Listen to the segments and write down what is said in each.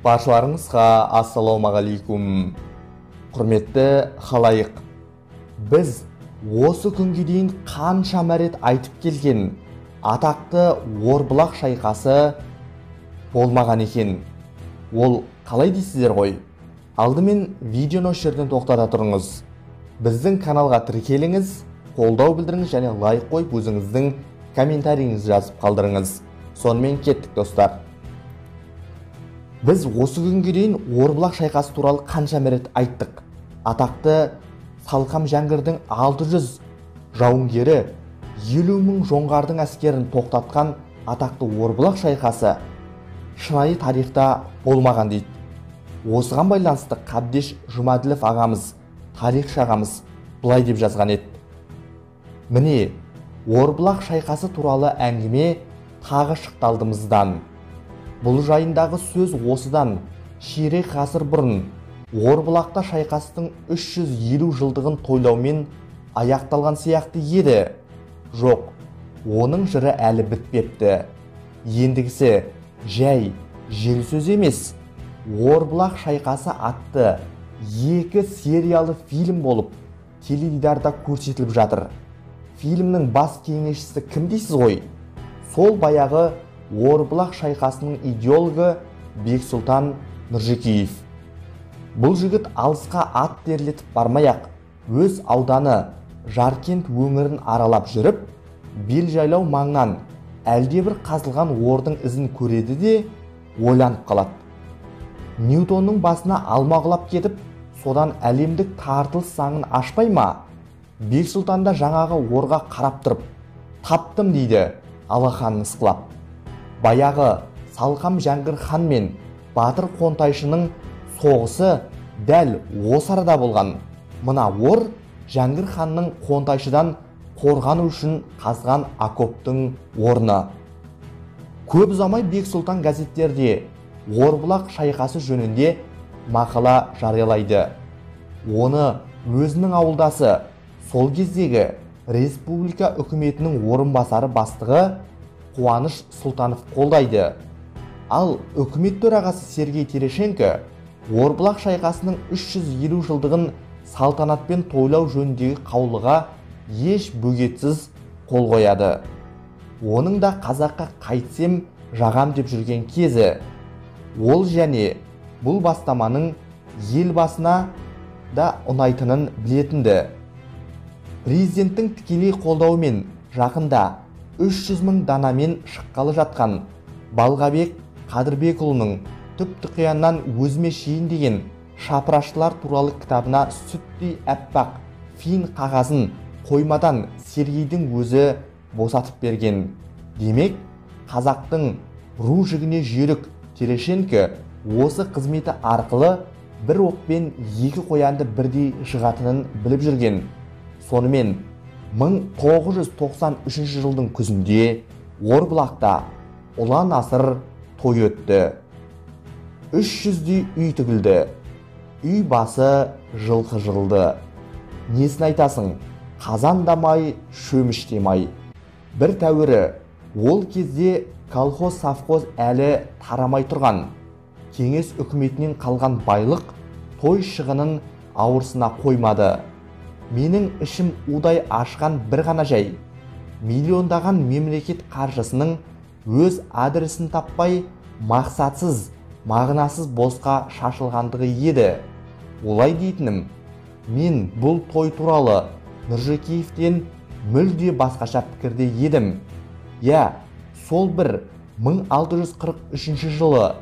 Баршаларыңызға ассалаумағалейкум. Құрметті халайық, біз осы күнге дейін қаншама рет айтып келген атақты Орбұлақ шайқасы болмаған екен. Ол қалай дейсіздер ғой? Алдымен видеоны осы жерден тоқтата тұрыңыз. Біздің каналға тіркеліңіз, қолдау білдіріңіз және лайк қойып өзіңіздің комментарийіңізді жазып қалдырыңыз. Сонымен кеттік, достар. Біз осы күнге дейін Орбұлақ шайқасы туралы қаншама рет айттық. Атақты Салқам Жәңгірдің 600 жауынгері 50 мың жоңғардың әскерін тоқтатқан атақты Орбұлақ шайқасы шынайы тарихта болмаған дейді. Осыған байланысты Қабдеш Жұмаділов ағамыз, тарихшы ағамыз былай деп жазған еді. Міне, Орбұлақ шайқасы туралы әңгіме тағы шықты алдымыздан. Бұл жайындағы сөз осыдан ширек ғасыр бұрын Орбұлақта шайқастың 350 жылдығын тойлаумен аяқталған сияқты еді. Жоқ, оның жыры әлі бітпепті. Ендігісі жай жел сөз емес. Орбұлақ шайқасы атты екі сериялы фильм болып теледидарда көрсетіліп жатыр. Фильмнің бас кеңесшісі кім дейсіз ғой? Сол баяғы Орбұлақ шайқасының идеологы Бексұлтан Нұржекеев. Бұл жігіт алысқа ат терлетіп бармай-ақ, өз ауданы Жаркент өңірін аралап жүріп, Белжайлау маңнан әлдебір қазылған ордың ізін көреді де ойланып қалады. Ньютонның басына алма құлап кетіп, содан әлемдік тартылыс заңын ашпай ма? Бексұлтан да жаңағы орға қарап тұрып, таптым дейді алақанын ысқылап. Баяғы Салқам Жәңгір хан мен Батыр Қонтайшының соғысы дәл осы арада болған. Мына ор Жәңгір ханның Қонтайшыдан қорғану үшін қазған окоптың орны. Көп ұзамай Бексұлтан газеттерде Орбұлақ шайқасы жөнінде мақала жариялайды. Оны өзінің ауылдасы, сол кездегі республика үкіметінің орынбасары бастығы Қуаныш Сұлтанов қолдайды. Ал үкімет төрағасы Сергей Терешенко Орбұлақ шайқасының 350 жылдығын салтанатпен тойлау жөніндегі қаулыға еш бөгетсіз қол қояды. Оның да қазаққа қайтсем жағам деп жүрген кезі. Ол және бұл бастаманың елбасына да ұнайтынын білетінді. Президенттің тікелей қолдауымен жақында 300 мың данамен шыққалы жатқан Балғабек Қадырбекұлының түп тұқияннан өзіме шейін деген шапырашылар туралы кітабына сүттей әппақ фин қағазын қоймадан Сергейдің өзі босатып берген. Демек, қазақтың ру жігіне жүйрік Терешенко осы қызметі арқылы бір оқпен екі қоянды бірдей жығатынын біліп жүрген. Сонымен 1993 жылдың күзінде Орбұлақта ұлан асыр той өтті. 300-дей үй тігілді. Үй басы жылқы жығылды. Несін айтасың, қазан да май, шөміш те май. Бір тәуірі, ол кезде колхоз-совхоз әлі тарамай тұрған. Кеңес үкіметінен қалған байлық той шығынын ауырсына қоймады. Менің ішім удай ашқан бір ғана жай. Миллиондаған мемлекет қаржысының өз адресін таппай, мақсатсыз, мағынасыз босқа шашылғандығы еді. Олай дейтінім, мен бұл той туралы Нұржекеевтен мүлде басқаша пікірде едім. Иә, сол бір 1643 жылы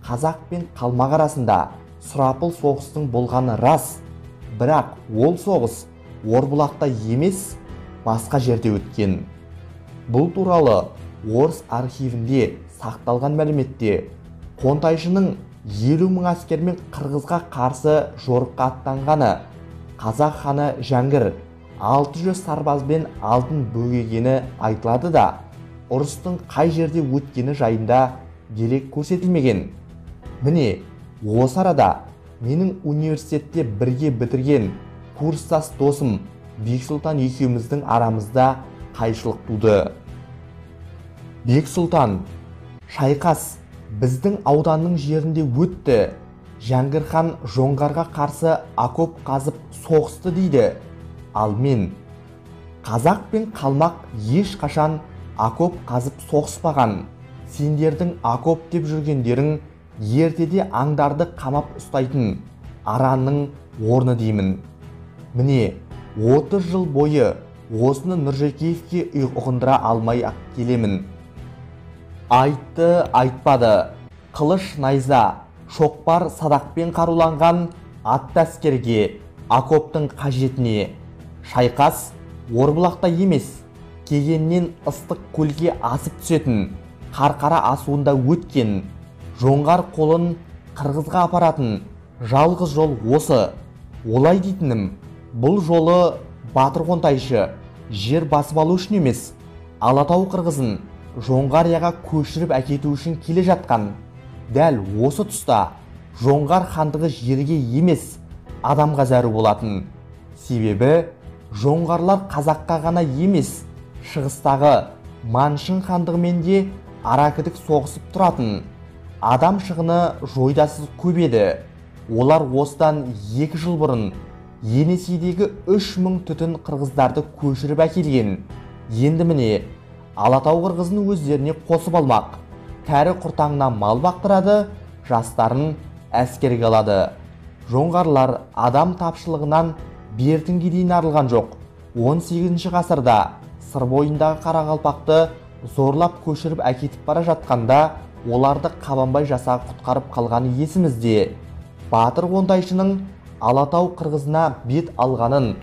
қазақ пен қалмақ арасында сұрапыл соғыстың болғаны рас. Бірақ ол соғыс Орбұлақта емес, басқа жерде өткен. Бұл туралы орыс архивінде сақталған мәліметте Қонтайшының 50 мың әскермен қырғызға қарсы жорыққа аттанғаны, қазақ ханы Жәңгір 600 сарбазбен алтын бөгегені айтылады да, ұрыстың қай жерде өткені жайында дерек көрсетілмеген. Міне, осы арада менің университетте бірге бітірген курстас досым Бексұлтан екеуміздің арамызда қайшылық туды. Бексұлтан, шайқас біздің ауданның жерінде өтті. Жәңгір хан жоңғарға қарсы окоп қазып соғысты дейді. Ал мен қазақ пен қалмақ ешқашан окоп қазып соғыспаған. Сендердің окоп деп жүргендерің ертеде аңдарды қамап ұстайтын аранның орны деймін. Міне, 30 жыл бойы осыны Нұржекеевке ұғындыра алмай келемін. Айтты, айтпады. Қылыш, найза, шоқпар, садақпен қаруланған атты әскерге окоптың қажетіне. Шайқас Орбұлақта емес, Кегеннен ыстық көлге асып түсетін Қарқара асуында өткен. Жоңғар қолын қырғызға апаратын жалғыз жол осы. Олай дейтінім, бұл жолы Батыр Қонтайшы жер басып алу үшін емес, Алатау қырғызын Жоңғарияға көшіріп әкету үшін келе жатқан. Дәл осы тұста Жоңғар хандығы жерге емес, адамға зәру болатын. Себебі жоңғарлар қазаққа ғана емес, шығыстағы Маншын хандығымен де аракідік соғысып тұратын. Адам шығыны жойдасыз көп еді. Олар осыдан 2 жыл бұрын Енесейдегі 3000 түтін қырғыздарды көшіріп әкелген. Енді міне, Алатау қырғызын өздеріне қосып алмақ. Кәрі құртаңына мал бақтырады, жастарын әскерге алады. Жоңғарлар адам тапшылығынан бертінге дейін арылған жоқ. 18 ғасырда Сыр бойындағы қарақалпақты зорлап көшіріп әкетіп бара жатқанда оларды Қабанбай жасағы құтқарып қалғаны есімізде. Батыр Қонтайшының Алатау қырғызына бет алғанын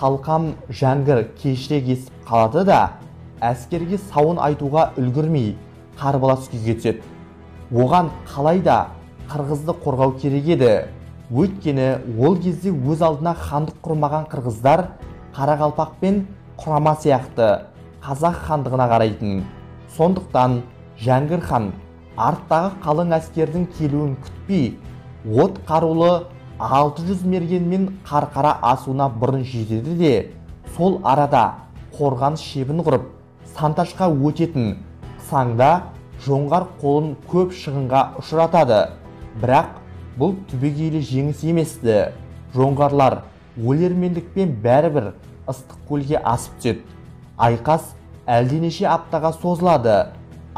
Салқам Жәңгір кешірек естіп қалады да, әскерге сауын айтуға үлгермей қарбалас күйге түседі. Оған қалай да қырғызды қорғау керек еді. Өйткені ол кезде өз алдына хандық құрмаған қырғыздар қарақалпақ пен құрама сияқты қазақ хандығына қарайтын. Сондықтан Жәңгір хан арттағы қалың әскердің келуін күтпей, от қарулы 600 мергенмен Қарқара асуына бұрын жетеді де, сол арада қорғаныс шебін құрып, Санташқа өтетін қысаңда жоңғар қолын көп шығынға ұшыратады. Бірақ бұл түбегейлі жеңіс еместі. Жоңғарлар өлермендікпен бәрібір ыстық көлге асып түседі. Айқас әлденеше аптаға созылады.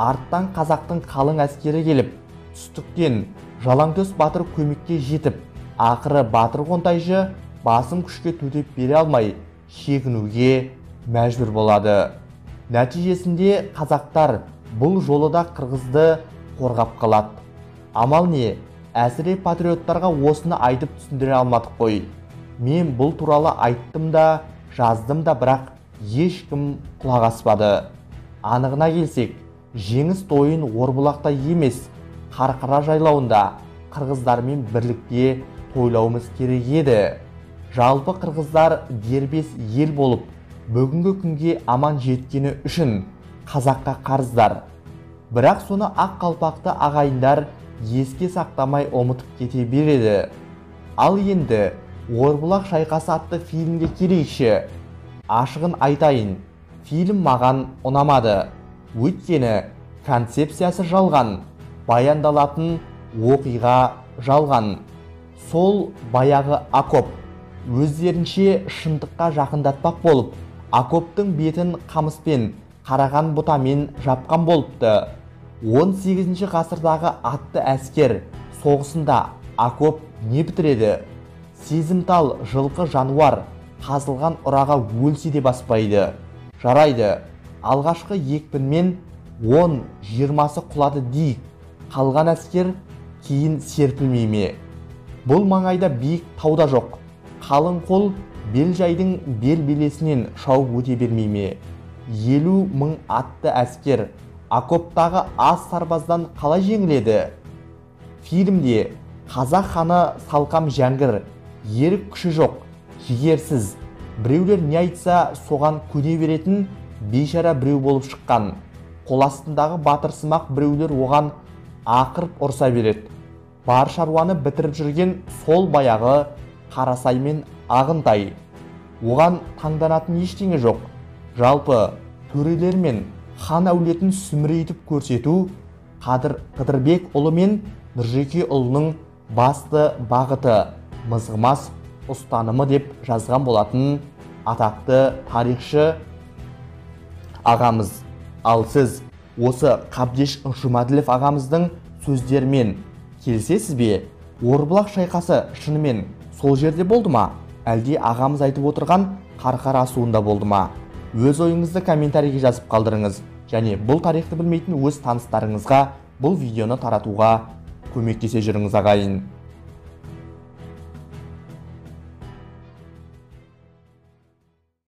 Арттан қазақтың қалың әскері келіп, түстіктен Жалаңтөс батыр көмекке жетіп, ақыры Батыр Қонтайшы басым күшке төтеп бере алмай шегінуге мәжбүр болады. Нәтижесінде қазақтар бұл жолы да қырғызды қорғап қалады. Амал не, әсіре патриоттарға осыны айтып түсіндіре алмадық қой. Мен бұл туралы айттым да, жаздым да, бірақ ешкім құлақ аспады. Анығына келсек, жеңіс тойын Орбұлақта емес, Қарқара жайлауында қырғыздармен бірлікте тойлауымыз керек еді. Жалпы қырғыздар дербес ел болып, бүгінгі күнге аман жеткені үшін қазаққа қарыздар. Бірақ соны ақ қалпақты ағайындар еске сақтамай ұмытып кете береді. Ал енді Орбұлақ шайқасы атты фильмге келейікші. Ашығын айтайын, фильм маған ұнамады. Өйткені концепциясы жалған, баяндалатын оқиға жалған. Сол баяғы окоп өздерінше шындыққа жақындатпақ болып, окоптың бетін қамыспен, қараған бұтамен жапқан болыпты. 18 ғасырдағы атты әскер соғысында окоп не бітіреді? Сезімтал жылқы жануар қазылған ұраға өлсе де баспайды. Жарайды, алғашқы екпінмен 10-20-сы құлады дейік, қалған әскер кейін серпілмей ме? Бұл маңайда биік тауда жоқ, қалың қол белжайдың бел белесінен шауып өте бермей ме? 50 мың атты әскер окоптағы аз сарбаздан қалай жеңіледі? Фильмде қазақ ханы Салқам Жәңгір ерік күші жоқ, жігерсіз, біреулер не айтса соған көне беретін бейшара біреу болып шыққан. Қол астындағы батырсымақ біреулер оған ақырып ұрса береді. Бар шаруаны бітіріп жүрген сол баяғы Қарасай мен Ағынтай. Оған таңданатын ештеңе жоқ. Жалпы төрелер мен хан әулетін сүмірейтіп көрсету Қадыр Қыдырбекұлы мен Нұржекеұлының басты бағыты, мызғымас ұстанымы деп жазған болатын атақты тарихшы ағамыз. Ал сіз осы Қабдеш Жұмаділов ағамыздың сөздерімен келісесіз бе? Орбұлақ шайқасы шынымен сол жерде болды ма? Әлде ағамыз айтып отырған Қарқара асуында болды ма? Өз ойыңызды комментарийге жазып қалдырыңыз және бұл тарихты білмейтін өз таныстарыңызға бұл видеоны таратуға көмектесе жүріңіз, ағайын.